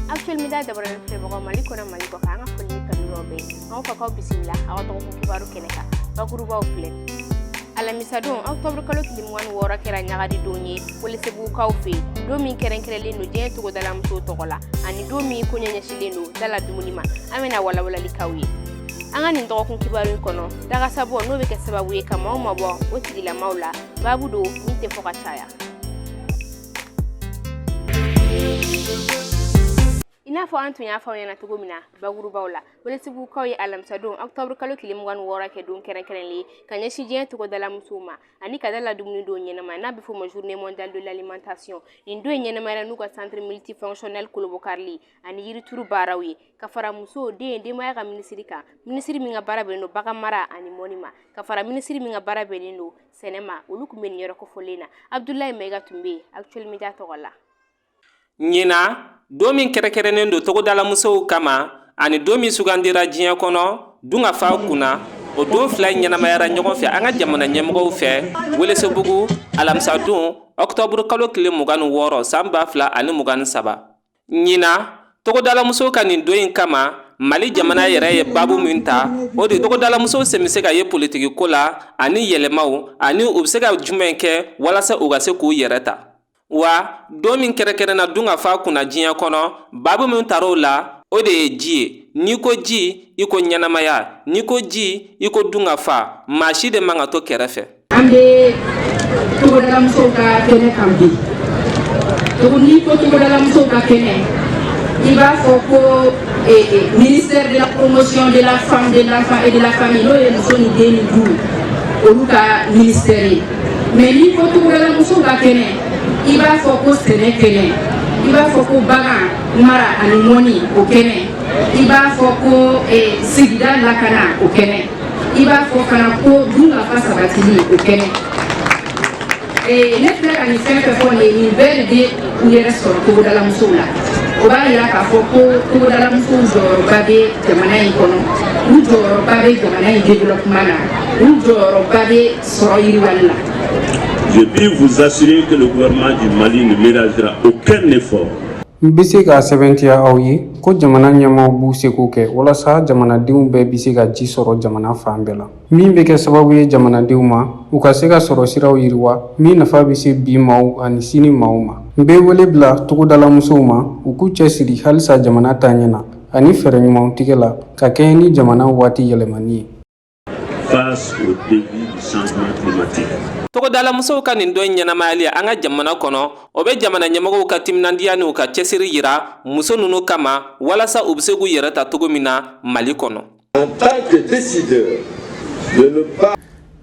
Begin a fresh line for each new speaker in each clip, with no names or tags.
Actuel Media dabaranin filɛbagaw, Mali kɔnɔ, Mali kɔkan, an ka foli ni kanu b'aw bɛɛ. An fɔ k'aw bisimila aw ka dɔgɔkun kibaru kɛnɛ kan. Bakurubaw filɛ: alamisadon, octobre kalo tile 26 kɛra ɲagadi don ye Welesebugukaw fɛ yen, don min kɛrɛnkɛrɛnlen don diɲɛ togodala musow tɔgɔ la, ani don min ko ɲɛsinnen don dala dumuni ma. An bɛna walawalali k'aw ye an ka nin dɔgɔkun kibaru in kɔnɔ. Dagasabɔ n'o bɛ kɛ sababu ye ka maaw mabɔ o tigilamaw la, baabu don min tɛ fɔ ka caya. I n'a fɔ an tun y'a fɔ aw ɲɛna cogo min na bakurubaw la, Welesebugukaw ye alamisadon, octobre kalo tile 26 kɛ don kɛrɛnkɛrɛnlen ye ka ɲɛsin diɲɛ togodala musow ma, ani ka dala dumuni don ɲɛnama, n'a bɛ f'o ma Journée mondiale de l'alimentation. Nin don in ɲɛnamayara n'u ka centre multifonctionnel kolobokarili ani yirituru baaraw ye, ka fara muso, den, denbaya ka minisiri kan, minisiri min ka baara bɛnnen don bagan mara ani mɔni ma, ka fara minisiri min ka baara bɛnnen don sɛnɛ ma. Olu tun bɛ nin yɔrɔ kofɔlen na. Abudulayi Mayiga tun bɛ yen Actuel Media tɔgɔ la.
Ɲinan, don min kɛrɛnkɛrɛnnen don togodalamusow kama, ani don min sugandira diɲɛ kɔnɔ dunkafa kunna, o don fila ɲɛnamayara ɲɔgɔn fɛ an ka jamana ɲɛmɔgɔw fɛ Welesebugu alamisadon, ɔkutɔburu kalo tile 26, san 2023. Ɲinan, togodalamusow ka nin don in kama, Mali jamana yɛrɛ ye babu min ta, o de togodalamusow sen bɛ se ka ye politiki ko la ani yɛlɛmaw, ani u bɛ se ka jumɛn kɛ walasa u ka se k'u yɛrɛ ta. Wa don min kɛrɛnkɛrɛnna dunkafa kunna diɲɛ kɔnɔ, babu min tar'o la, o de ye ji ye. N'i ko ji, i ko ɲɛnamaya. N'i ko ji, i ko dunkafa. Maa si de man ka to kɛrɛfɛ.
An bɛ togodalamusow ka kɛnɛ kan bi. N'i ko togodalamusow ka kɛnɛ, i b'a fɔ ko ministère de la Promotion de la Femme, de l'Enfant et de la Famille, n'o ye muso ni den ni du, olu ka ministère ye. Mais n'i ko togodalamusow ka kɛnɛ, i b'a fɔ ko sɛnɛ kɛnɛ, i b'a fɔ ko bagan mara ani mɔni o kɛnɛ, i b'a fɔ ko sigida lakana o kɛnɛ, i b'a fɔ fana ko dunkafa sabatili o kɛnɛ. Ne filɛ ka nin fɛn fɛn fɔ nin ye, nin bɛɛ de bɛ u yɛrɛ sɔrɔ togodalamusow la. O b'a yira k'a fɔ ko togodalamusow jɔyɔrɔba bɛ jamana in kɔnɔ, u jɔyɔrɔba bɛ jamana in développement na, u jɔyɔrɔba bɛ sɔrɔ yiriwali la.
Je puis vous assurer que le gouvernement du Mali ne ménagera aucun effort.
N bɛ se k'a sɛbɛntiya aw ye ko jamana ɲɛmaaw b'u seko kɛ walasa jamanadenw bɛɛ bɛ se ka ji sɔrɔ jamana fan bɛɛ la, min bɛ kɛ sababu ye jamanadenw ma u ka se ka sɔrɔ siraw yiriwa, min nafa bɛ se bi maaw ani sini maaw ma. N bɛ wele bila togodalamusow ma, u k'u cɛsiri halisa jamana taaɲɛ na ani fɛɛrɛ ɲumanw tigɛ la ka kɛɲɛ ni jamana waati yɛlɛmani ye.
Face au défi du changement climatique.
Togodalamusow ka nin don ɲɛnamayali an ka jamana kɔnɔ, o bɛ jamana ɲɛmɔgɔw ka timinandiya n'u ka cɛsiri yira muso ninnu kama, walasa u bɛ se k'u yɛrɛ ta cogo min na Mali kɔnɔ.
En tant que décideur, de ne pas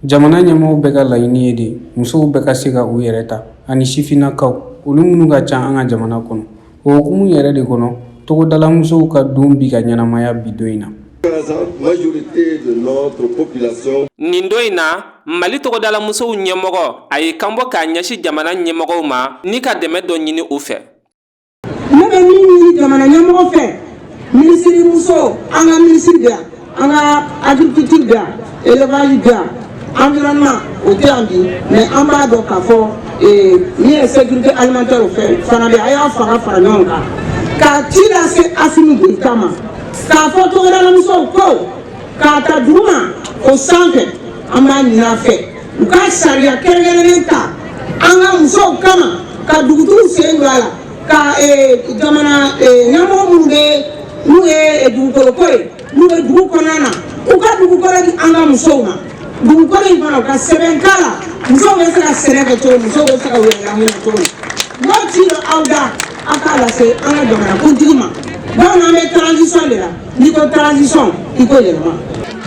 Jamana ɲɛmɔgɔw bɛɛ ka laɲini ye de musow bɛɛ ka se ka u yɛrɛ ta, ani sifinnakaw, olu minnu ka ca an ka jamana kɔnɔ. O hukumu yɛrɛ de kɔnɔ, togodalamusow ka don bi ka ɲɛnamaya bi don in na.
Majorité de notre population.
Nin don in na, Mali togodalamusow ɲɛmɔgɔ a ye kanbɔ k'a ɲɛsin jamana ɲɛmɔgɔw ma ni ka dɛmɛ dɔ ɲini u fɛ.
Ne bɛ min ɲini jamana ɲɛmɔgɔ fɛ, minisiri muso, an ka minisiri bɛ yan, an ka agriculture bɛ yan, élevage bɛ yan, environnement o tɛ yan bi, mais an b'a dɔn k'a fɔ min ye sécurité alimentaire, o fɛn fana bɛ. A y'a fanga fara ɲɔgɔn kan k'a ci lase Assimi Goïta ma, k'a fɔ togodalamusow ko k'a ta duguma o sanfɛ, an b'a ɲini a fɛ u ka sariya kɛrɛnkɛrɛnnen ta an ka musow kama, ka dugutigiw sen don a la, ka jamana ɲɛmɔgɔ minnu bɛ n'u ye dugukoloko ye, n'u bɛ dugu kɔnɔna na, u ka dugukolo di an ka musow ma. Dugukolo in fana, u ka sɛbɛn k'a la, musow bɛ se ka sɛnɛ kɛ cogo min, musow bɛ se ka u yɛrɛ lahinɛ cogo min. N b'o ci dɔ aw da, aw k'a lase an ka jamana kuntigi ma. Bamanan bɛ transition de la. N'i ko transition, i ko yɛlɛma.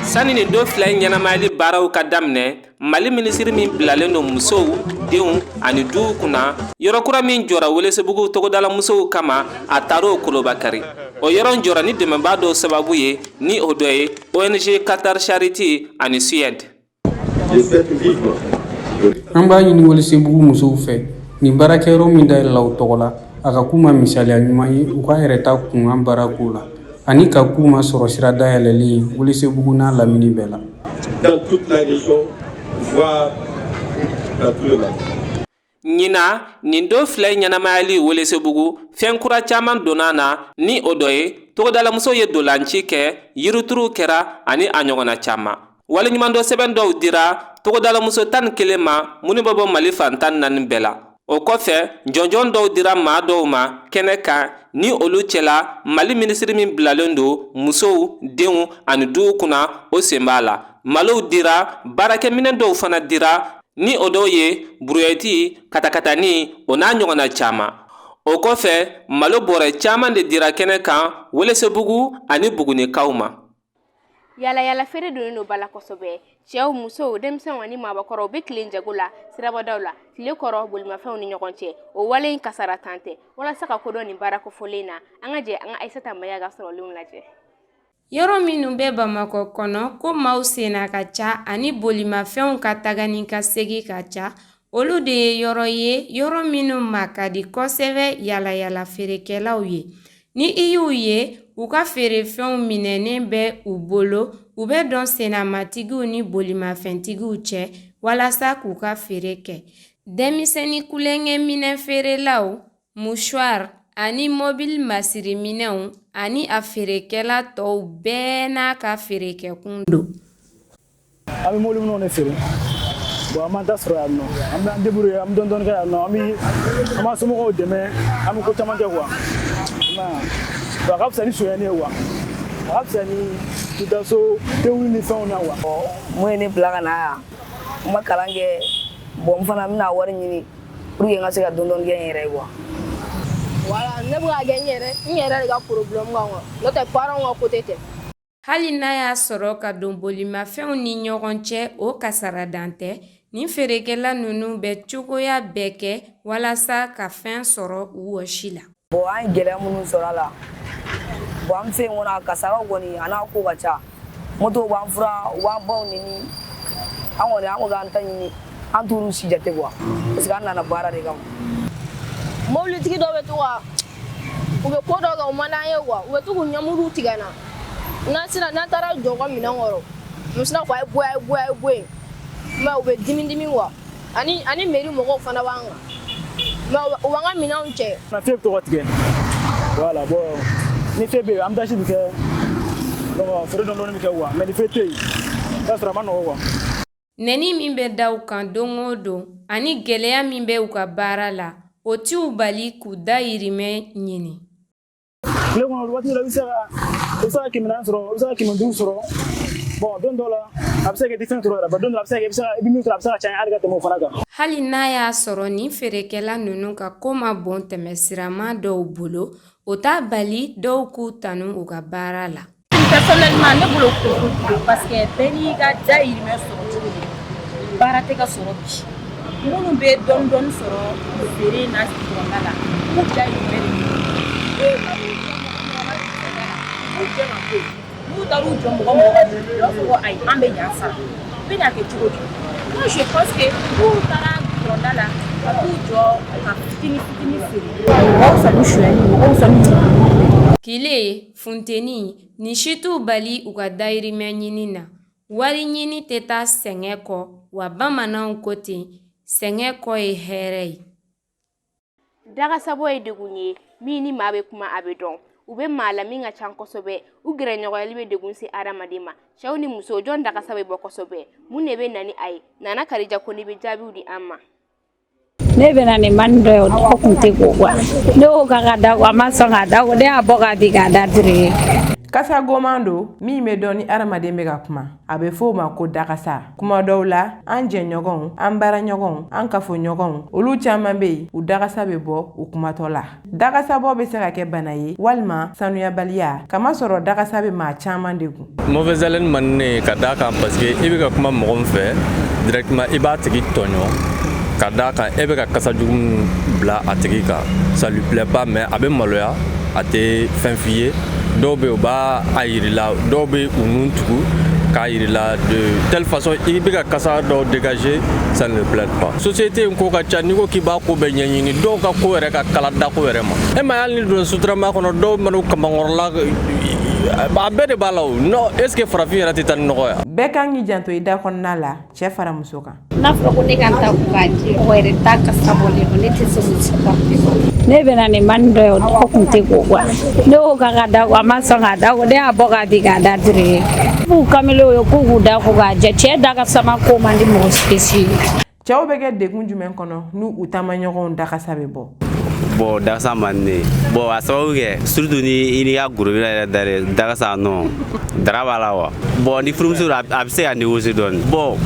Sani nin don fila in ɲɛnamayali baaraw ka daminɛ, Mali minisiri min bilalen don musow, denw ani duw kunna, yɔrɔ kura min jɔra Welesebugu togodalamusow kama, a taar'o kolobakari. O yɔrɔ jɔra ni dɛmɛbaa dɔw sababu ye, ni o dɔ ye ONG Qatar Charity ani Suède.
An b'a ɲini Welesebugu musow fɛ, nin baarakɛyɔrɔ min dayɛlɛla u tɔgɔ la, a ka k'u ma misaliya ɲuman ye u ka yɛrɛ ta kunkan baarako la, ani ka k'u ma sɔrɔ sira dayɛlɛlen ye Welesebugu n'a lamini bɛɛ la.
Dans toute la région, voire dans tout le Mali.
Ɲinan nin don fila in ɲɛnamayali Welesebugu, fɛn kura caman donna na, ni o dɔ ye togodalamusow ye dolanci kɛ, yirituruw kɛra ani a ɲɔgɔnna caman. Waleɲumandɔn sɛbɛn dɔw dira togodalamuso 11 ma minnu bɛ bɔ Mali fan 14 bɛɛ la. O kɔfɛ, jɔnjɔn dɔw dira maa dɔw ma kɛnɛ kan, ni olu cɛla Mali minisiri min bilalen don musow, denw ani duw kunna, o sen b'a la. Malow dira, baarakɛminɛn dɔw fana dira, ni o dɔw ye buruyɛti, katakatani, o n'a ɲɔgɔnna caman. O kɔfɛ, malo bɔrɛ caman de dira kɛnɛ kan Welesebugu ani Bugunikaw ma.
Yala yala feere donnen don ba la kosɛbɛ. Cɛw, musow, denmisɛnw ani maabakɔrɔw bɛ tilen jago la sirabadaw la, tile kɔrɔ, bolimafɛnw ni ɲɔgɔn cɛ. O wale in kasara tan tɛ. Walasa ka kodɔn nin baara kofɔlen na, an ka jɛ an ka Ayisata Mayiga ka sɔrɔlenw lajɛ.
Yɔrɔ minnu bɛ Bamakɔ kɔnɔ ko maaw senna ka ca ani bolimafɛnw ka taga ni ka segin ka ca, olu de ye yɔrɔ ye, yɔrɔ minnu ma ka di kosɛbɛ yalayala feerekɛlaw ye. Ni i y'u ye, u ka feerefɛnw minɛnen bɛ u bolo, u bɛ don sennamatigiw ni bolimafɛntigiw cɛ walasa k'u ka feere kɛ. Denmisɛnnin tulonkɛminɛn feerelaw, mouchoir ani mobili masiriminɛnw ani a feerekɛla tɔw bɛɛ n'a ka feerekɛkun don.
An bɛ mobili minɛnw de feere. Bon, an b'an ta sɔrɔ yan nɔ, an bɛ an débrouiller, an bɛ dɔɔni dɔɔni kɛ yan nɔ, an bɛ an b'an somɔgɔw dɛmɛ, an bɛ ko caman kɛ quoi. I m'a ye, a ka fisa ni sonyɛni ye quoi, a ka fisa ni k'i da so tewuli ni fɛnw na quoi.
Mun ye ne bila ka na yan? N ma kalan kɛ. Bon, n fana n bɛna wari ɲini pour que n ka se ka dɔɔni dɔɔni kɛ n yɛrɛ ye quoi.
Voilà, ne bɛ ka kɛ n yɛrɛ de ka problème kan quoi, n'o tɛ parents ka côté tɛ.
Hali n'a y'a sɔrɔ ka don bolimafɛnw ni ɲɔgɔn cɛ, o kasara dan tɛ, nin feerekɛla ninnu bɛ cogoya bɛɛ kɛ walasa ka fɛn sɔrɔ u wɔsi la.
Bon, an ye gɛlɛya minnu sɔrɔ a la, bon, an bɛ se yen kɔnɔ, a kasaraw kɔni, a n'a ko ka ca. Moto b'an furan, u b'an baw neni. An kɔni, an ko k'an ta ɲini, an t'olu si jate quoi, parce que an nana baara de kama.
Mobilitigi dɔw bɛ to ka, u bɛ ko dɔ kɛ, o man d'an ye quoi. U bɛ to k'u ɲɛmuru tigɛ n na. N'an sera, n'an taara jɔ u ka minɛn kɔrɔ, u bɛ sina k'a fɔ a ye bɔ yen, a ye bɔ yen, a ye bɔ yen. Mais u bɛ dimi dimi quoi. Ani mairie mɔgɔw fana b'an kan, mais u b'an ka minɛnw cɛ.
Na fɛn bɛ to ka tigɛ, voilà. Bon, ni fɛn bɛ yen, an bɛ tasi bɛ kɛ, donc feere dɔɔni dɔɔni bɛ kɛ quoi. Mais ni fɛn tɛ yen, i b'a sɔrɔ a ma nɔgɔ quoi.
Nɛni min bɛ da u kan don o don ani gɛlɛya min bɛ u ka baara la, o t'u bali k'u dayirimɛ ɲini.
Tile kɔnɔ, waati dɔ la, i bɛ se ka 400 sɔrɔ, i bɛ se ka 500 sɔrɔ. Bon, don dɔw la, a bɛ se ka kɛ i tɛ fɛn sɔrɔ yɛrɛ. Don dɔ la, a bɛ se ka kɛ i bɛ se ka i bɛ min sɔrɔ, a bɛ se ka caya hali ka tɛmɛ o fana kan.
Hali n'a y'a sɔrɔ nin feerekɛla ninnu ka ko ma bon tɛmɛsirama dɔw bolo, o t'a bali dɔw k'u tanu u ka baara la.
Personnellement, ne bolo ko don, parce que bɛɛ n'i ka dayirimɛ sɔrɔ cogo don. Baara tɛ ka sɔrɔ bi. Minnu bɛ dɔɔni dɔɔni sɔrɔ feere in na kɔnɔna la, u b'u dayirimɛ de ɲini. U b'u gɛn ka bɔ yen. N'u taar'u jɔ mɔgɔ mɔgɔ ka u b'a fɔ ko ayi, an bɛ yan sara. U bɛ n'a kɛ cogo di? Moi, je pense que n'u taara gudɔrɔnda la ka t'u jɔ ka fitini fitini feere, o ka fisa ni sonyali ye, o ka fisa ni.
Tile, funteni, nin si t'u bali u ka dayirimɛ ɲini na. Wari ɲini tɛ taa sɛgɛn kɔ wa, bamananw ko ten, sɛgɛn kɔ ye hɛrɛ ye.
Dagasabɔ ye degun ye min ni maa bɛ kuma, a bɛ dɔn. U bɛ maa la min ka ca kosɛbɛ, u gɛrɛɲɔgɔnyali bɛ degun se hadamaden ma. Cɛw ni musow, jɔn dagasa bɛ bɔ kosɛbɛ? Mun de bɛ na ni a ye? Nana Karija Kone bɛ jaabiw di an ma.
Ne bɛna nin mani dɔ ye, o tɔgɔ kun tɛ ko kuwa. Ne ko k'a ka da ko, a ma sɔn k'a da ko. Ne y'a bɔ k'a bin k'a da tereke.
Kasa goman don min bɛ dɔn ni hadamaden bɛ ka kuma, a bɛ fɔ o ma ko dakasa. Kuma dɔw la, an jɛɲɔgɔnw, an baaraɲɔgɔnw, an kafoɲɔgɔnw, olu caman bɛ yen, u dakasa bɛ bɔ u kumatɔ la. Dakasabɔ bɛ se ka kɛ bana ye walima sanuyabaliya, kamasɔrɔ dakasa bɛ maa caman degun.
Mauvaise haleine man di ne ye, ka d'a kan parce que i bɛ ka kuma mɔgɔ min fɛ directement, i b'a tigi tɔɲɔ, ka d'a kan e bɛ ka kasa jugu min bila a tigi kan, ça lui plaît pas. Mais a bɛ maloya, a tɛ fɛn f'i ye. Dɔw bɛ yen, u b'a a yir'i la, dɔw bɛ u nun tugu k'a yir'i la de telle façon i bɛ ka kasa dɔw dégager, ça ne plaît pas. Société in ko ka ca, n'i ko k'i b'a ko bɛɛ ɲɛɲini, dɔw ka ko yɛrɛ ka kala dako yɛrɛ ma. E ma ye, hali ni donna sotarama kɔnɔ, dɔw mana u kamankɔrɔla, a bɛɛ de b'a la. O non, est ce que farafin yɛrɛ tɛ taa ni nɔgɔ ye?
Bɛɛ kan k'i janto i da kɔnɔna la, cɛ fara muso kan.
N'a fɔra ko ne ka n ta ko k'a jɛ, mɔgɔ yɛrɛ ta kasa bɔlen don, ne tɛ se k'o supporter. Ne bɛna ni mani dɔ ye, o tɔgɔ kun tɛ ko quoi. Ne ko k'a ka da ko, a ma sɔn k'a da ko, ne y'a bɔ k'a bin k'a da tereke. B'u kamalen ye k'u k'u da ko k'a jɛ, cɛ da ka sama ko man di mɔgɔ si ye.
Cɛw bɛ kɛ degun jumɛn kɔnɔ n'u u taamaɲɔgɔnw dakasa bɛ bɔ?
Bon, dakasa man di ne ye. Bon, a sababu kɛ, surtout ni i n'i ka gorobinɛ yɛrɛ dalen, dakasa non, dara b'a la wa. Bon, ni furumuso don, a bɛ se ka négocier dɔɔni. Bon,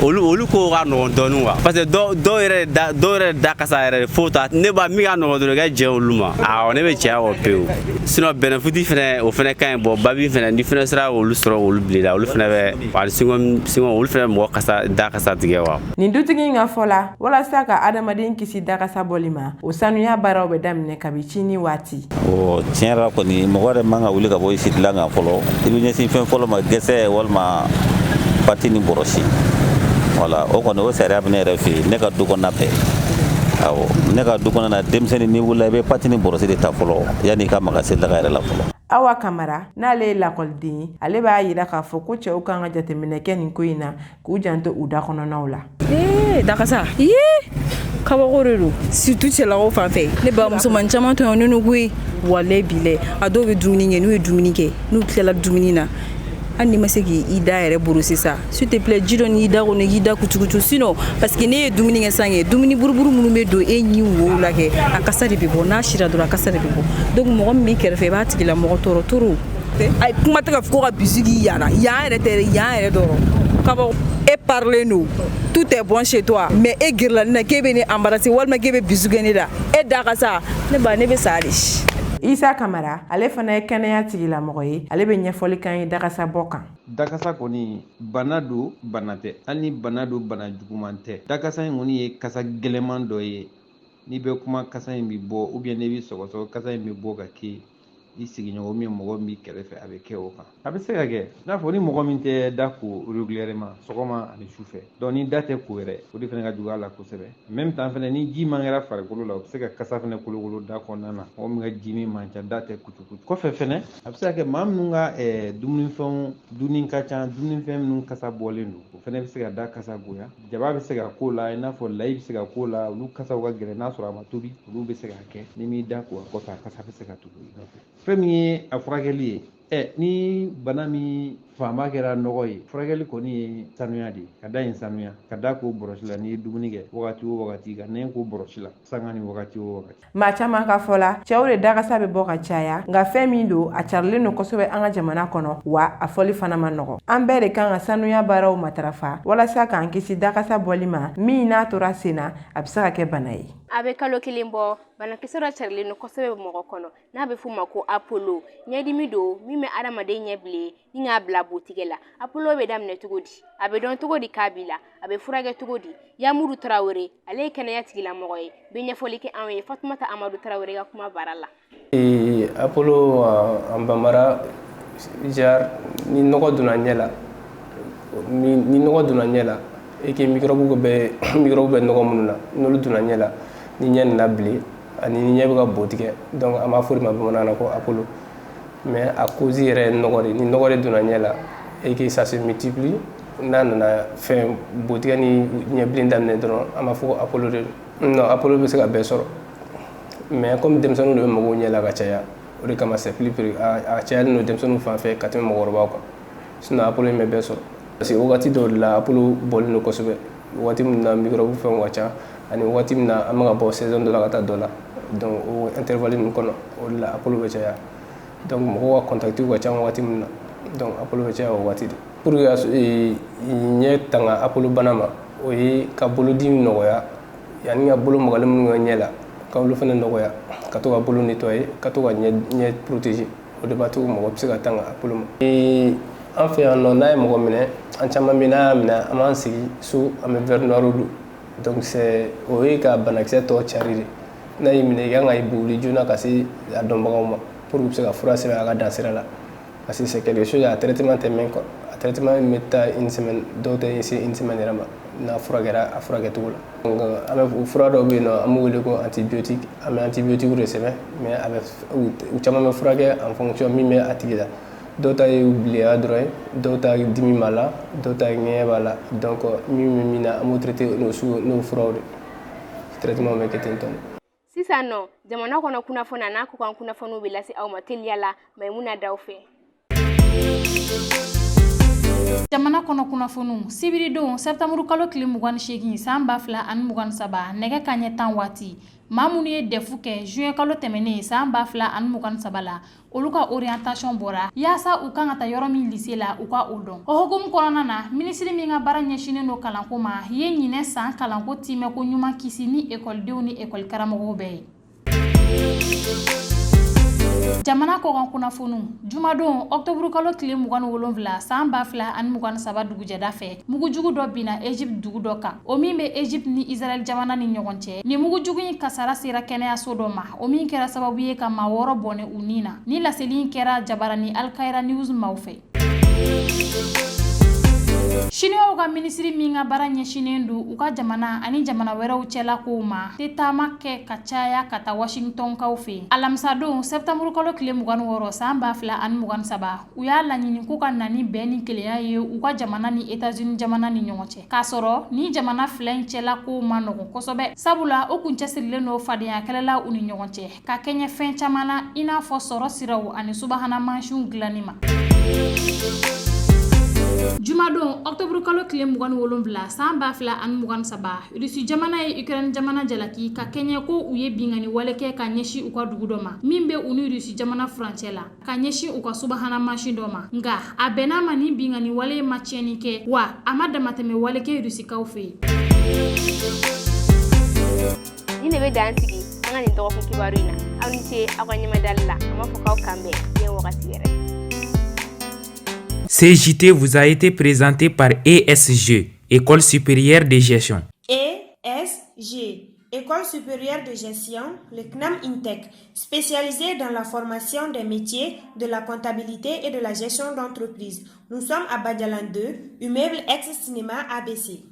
olu ko ka nɔgɔn dɔɔni quoi, parce que dɔw yɛrɛ da kasa yɛrɛ fo ta ne ba min ka nɔgɔn dɔrɔn, i ka jɛ olu ma. Awɔ, ne bɛ cɛya kɔ pewu. Sinon bɛnɛfuti fɛnɛ, o fɛnɛ ka ɲi. Bon, babi fɛnɛ, ni fɛnɛ sera k'olu sɔrɔ k'olu bila i la, olu fɛnɛ bɛ ani singɔm, olu fɛnɛ bɛ mɔgɔ kasa da kasa tigɛ wa.
Nin dutigi in ka fɔ la, walasa ka adamaden kisi dakasa bɔli ma, o sanuya baaraw bɛ daminɛ kabi cini waati.
Ɔ, tiɲɛ yɛrɛ la kɔni, mɔgɔ yɛrɛ man ka wuli ka bɔ i sidilan kan fɔlɔ. I bɛ ɲɛsin fɛn fɔlɔ ma, gɛsɛ walima pâte ni bɔrɔsi. Wala, o kɔni, o sariya bɛ ne yɛrɛ fɛ yen, ne ka du kɔnɔna bɛɛ. Awɔ, ne ka du kɔnɔna na, denmisɛnnin, n'i wulila, i bɛ pâte ni bɔrɔsi de ta fɔlɔ yanni i ka maga selidaga yɛrɛ la fɔlɔ.
Awa Kamara, n'ale ye lakɔliden ye, ale b'a yira k'a fɔ ko cɛw kan ka jateminɛ kɛ nin ko in na, k'u janto u da kɔnɔnaw la.
Ee, dakasa ye kabako de don, surtout cɛlakaw fan fɛ. Ne ba, musoman caman tɔɲɔnen don koyi, walayi bilɛ. A dɔw bɛ dumuni kɛ, n'u ye dumuni kɛ, n'u tilala dumuni na, hali n'i ma se k'i da yɛrɛ brosser sa, s'il te plaît, ji dɔ n'i da kɔnɔ, k'i da kutukutu. Sinon, parce que ne ye dumuni kɛ sisan kɛ, dumuni buruburu minnu bɛ don e ɲin wow la kɛ, a kasa de bɛ bɔ. N'a sira dɔrɔn, a kasa de bɛ bɔ. Donc mɔgɔ min b'i kɛrɛfɛ, i b'a tigilamɔgɔ tɔɔrɔ trop. Ayi, kuma tɛ ka fɔ ko ka bisou k'i yan na, yan yɛrɛ tɛ, yan yɛrɛ dɔrɔn kaba. E parlen don, tout est bon chez toi, mais e gerila ne na k'e bɛ ne embrasser walima k'e bɛ bisou kɛ ne la, e da ka sa, ne ba, ne bɛ sa de.
Isa Kamara, ale fana ye kɛnɛya tigilamɔgɔ ye, ale bɛ ɲɛfɔli kan ye dakasa bɔ kan.
Dakasa kɔni, bana don, bana tɛ. Hali ni bana don, bana juguman tɛ. Dakasa in kɔni ye kasa gɛlɛman dɔ ye. N'i bɛ kuma, kasa in bɛ bɔ, ou bien n'i bɛ sɔgɔsɔgɔ, kasa in bɛ bɔ ka kɛ i sigiɲɔgɔn min, mɔgɔ min b'i kɛrɛfɛ, a bɛ kɛ o kan. A bɛ se ka kɛ i n'a fɔ ni mɔgɔ min tɛ da ko régulièrement, sɔgɔma ani sufɛ. Donc ni da tɛ ko yɛrɛ, o de fana ka jugu a la kosɛbɛ. En même temps fɛnɛ, ni ji man kɛra farikolo la, o bɛ se ka kasa fɛnɛ kolokolo da kɔnɔna na. Mɔgɔ min ka ji min man ca, da tɛ kutukutu. Kɔfɛ fɛnɛ, a bɛ se ka kɛ maa minnu ka dumunifɛnw dunni ka ca, dumunifɛn minnu kasa bɔlen don, o fɛnɛ bɛ se ka da kasa goya. Jaba bɛ se ka k'o la, i n'a fɔ layi bɛ se ka k'o la, olu kasaw ka gɛlɛn. N'a sɔrɔ a ma tobi, olu bɛ se ka kɛ ni m'i da ko a kɔfɛ, a kasa bɛ se ka tugu i nɔfɛ. Fɛn min ye a furakɛli ye, ɛ, ni bana min fanba kɛra nɔgɔ ye, furakɛli kɔni ye sanuya de ye, ka da in sanuya, ka da ko bɔrɔsi la. N'i ye dumuni kɛ wagati o wagati, ka nɛn ko bɔrɔsi la sanga ni wagati o wagati.
Maa caman ka fɔ la, cɛw de dakasa bɛ bɔ ka caya, nka fɛn min don, a carilen don kosɛbɛ an ka jamana kɔnɔ, wa a fɔli fana ma nɔgɔ. An bɛɛ de kan ka sanuya baaraw matarafa walasa k'an kisi dakasa bɔli ma, min n'a tora sen na, a bɛ se ka kɛ bana ye.
A bɛ kalo 1 bɔ, banakisɛ dɔ carilen don kosɛbɛ mɔgɔ kɔnɔ, n'a bɛ f'o ma ko apollo. Ɲɛdimi don min bɛ adamaden ɲɛ bilen ni k'a bila botigɛ la. Apollo bɛ daminɛ cogo di? A bɛ dɔn cogo di k'a b'i la? A bɛ furakɛ cogo di? Yamuru Tarawele, ale ye kɛnɛya tigilamɔgɔ ye, bɛ ɲɛfɔli kɛ anw ye Fatumata Amadu Tarawele ka kuma baara la.
Apollo en bambara, genre ni nɔgɔ donna ɲɛ la, ni nɔgɔ donna ɲɛ la et que microbe bɛ nɔgɔ minnu na, n'olu donna ɲɛ la, ni ɲɛ nana bilen ani ni ɲɛ bɛ ka bo tigɛ, donc an b'a fɔ o de ma bamanankan na ko apollo. Mais a cause yɛrɛ ye nɔgɔ de. Ni nɔgɔ de donna ɲɛ la et que ça se multiplie, n'a nana fɛn bo tigɛ ni ɲɛbilen daminɛ dɔrɔn, an b'a fɔ ko apollo de don. Non, apollo bɛ se ka bɛɛ sɔrɔ, mais comme denmisɛnninw de bɛ mɔgɔw ɲɛ la ka caya, o de kama c'est plus, a cayalen don denmisɛnninw fan fɛ ka tɛmɛ mɔgɔkɔrɔbaw kan. Sinon apollo in bɛ bɛɛ sɔrɔ, parce que wagati dɔw de la apollo bɔlen don kosɛbɛ, waati min na microbe fɛnw ka ca, ani waati min na an bɛ ka bɔ saison dɔ la ka taa dɔ la. Donc o intervalle ninnu kɔnɔ, o de la apollo bɛ caya. Donc mɔgɔw ka contact ka ca waati min na, donc apollo bɛ caya o waati de. Pour que ka ɲɛ tanga apollo bana ma, o ye ka bolodimi nɔgɔya, yanni ka bolo magali minnu kɛ ɲɛ la, ka olu fana nɔgɔya, ka to ka bolo nettoyer, ka to ka ɲɛ protéger. O de b'a to mɔgɔ bɛ se ka tanga apollo ma. An fɛ yan nɔ, n'a ye mɔgɔ minɛ, an caman bɛ, n'a y'a minɛ, an b'an sigi so, an bɛ verre noir don. Donc c'est o ye ka banakisɛ tɔ cari de. N'a y'i minɛ, i kan ka wuli joona ka se a dɔnbagaw ma pour que u bɛ se ka fura sɛbɛn a ka dan sira la, parce que c'est quelque chose, a traitement tɛ mɛn quoi. A traitement bɛ taa une semaine, dɔw tɛ se une semaine yɛrɛ ma n'a furakɛra a furakɛcogo la. Donc an bɛ fura dɔw bɛ yen nɔ, an b'u wele ko antibiotique. An bɛ antibiotique de sɛbɛn, mais a bɛ u caman bɛ furakɛ en fonction min bɛ a tigi la. Dɔw ta ye bilenya dɔrɔn ye, dɔw ta dimi b'a la, dɔw ta ŋɛɲɛ b'a la. Donc min bɛ min na, an b'o traiter n'o sugu n'o furaw de. Traitement bɛ kɛ ten tɔ.
Sisan nɔ, jamana kɔnɔ kunnafoni a n'a kɔkan kunnafoniw bɛ lase aw ma teliya la Mayimuna Daw fɛ.
Jamana kɔnɔ kunnafoniw, sibiridon sɛptanburu kalo tile 28 san 2023, nɛgɛ kanɲɛ 10 waati, maa minnu ye DEF kɛ juin kalo tɛmɛnen san 2023 la, olu ka orientation bɔra yaasa u kan ka taa yɔrɔ min lycée la, u ka o dɔn. O hukumu kɔnɔna na, minisiri min ka baara ɲɛsinnen don kalanko ma ye ɲinɛ san kalanko timɛko ɲuman kisi ni ekɔlidenw ni ekɔli karamɔgɔw bɛɛ ye. Jamana kɔkan kunnafoniw, jumadon ɔkutɔburu kalo tile 27 san 2023 dugujɛda fɛ, mugujugu dɔ binna Egypte dugu dɔ kan, o min bɛ Egypte ni Israɛl jamana ni ɲɔgɔn cɛ. Ni mugujugu in kasara sera kɛnɛyaso dɔ ma, o min kɛra sababu ye ka maa 6 bɔnɛ u ni na. Ni laseli in kɛra jabarani Alkaira News maaw fɛ. Siniwaw ka minisiri min ka baara ɲɛsinnen don u ka jamana ani jamana wɛrɛw cɛla kow ma tɛ taama kɛ ka caya ka taa Washingtonkaw fɛ yen. Alamisadon sɛptanburu kalo tile 26 san 2023, u y'a laɲini ko ka na ni bɛn ni kelenya ye u ka jamana ni Etats-Unis jamana ni ɲɔgɔn cɛ, k'a sɔrɔ ni jamana fila in cɛla kow ma nɔgɔn kosɛbɛ, sabula o kun cɛsirilen don fadenya kɛlɛ la u ni ɲɔgɔn cɛ ka kɛɲɛ fɛn caman na, i n'a fɔ sɔrɔ siraw ani subahana mansinw dilanni ma. Jumadon ɔkutɔburu kalo tile 27 san 2023, Irisi jamana ye Ukraine jamana jalaki ka kɛɲɛ ko u ye binkanni wale kɛ ka ɲɛsin u ka dugu dɔ ma min bɛ u ni Irisi jamana furancɛ la, ka ɲɛsin u ka subahana mansin dɔ ma. Nka a bɛn'a ma, ni binkanni wale ma tiɲɛni kɛ, wa a ma damatɛmɛ wale kɛ Irisikaw fɛ yen.
Nin de bɛ dan sigi an ka nin dɔgɔkun kibaru in na. Aw ni ce aw ka ɲɛmadali la. An b'a fɔ k'aw k'an bɛn diɲɛ wagati wɛrɛ.
Ce JT vous a été présenté par ESG, École supérieure de gestion.
ESG, École supérieure de gestion, le CNAM INTEC, spécialisé dans la formation des métiers de la comptabilité et de la gestion d'entreprise. Nous sommes à Badialan 2, immeuble ex-cinéma ABC.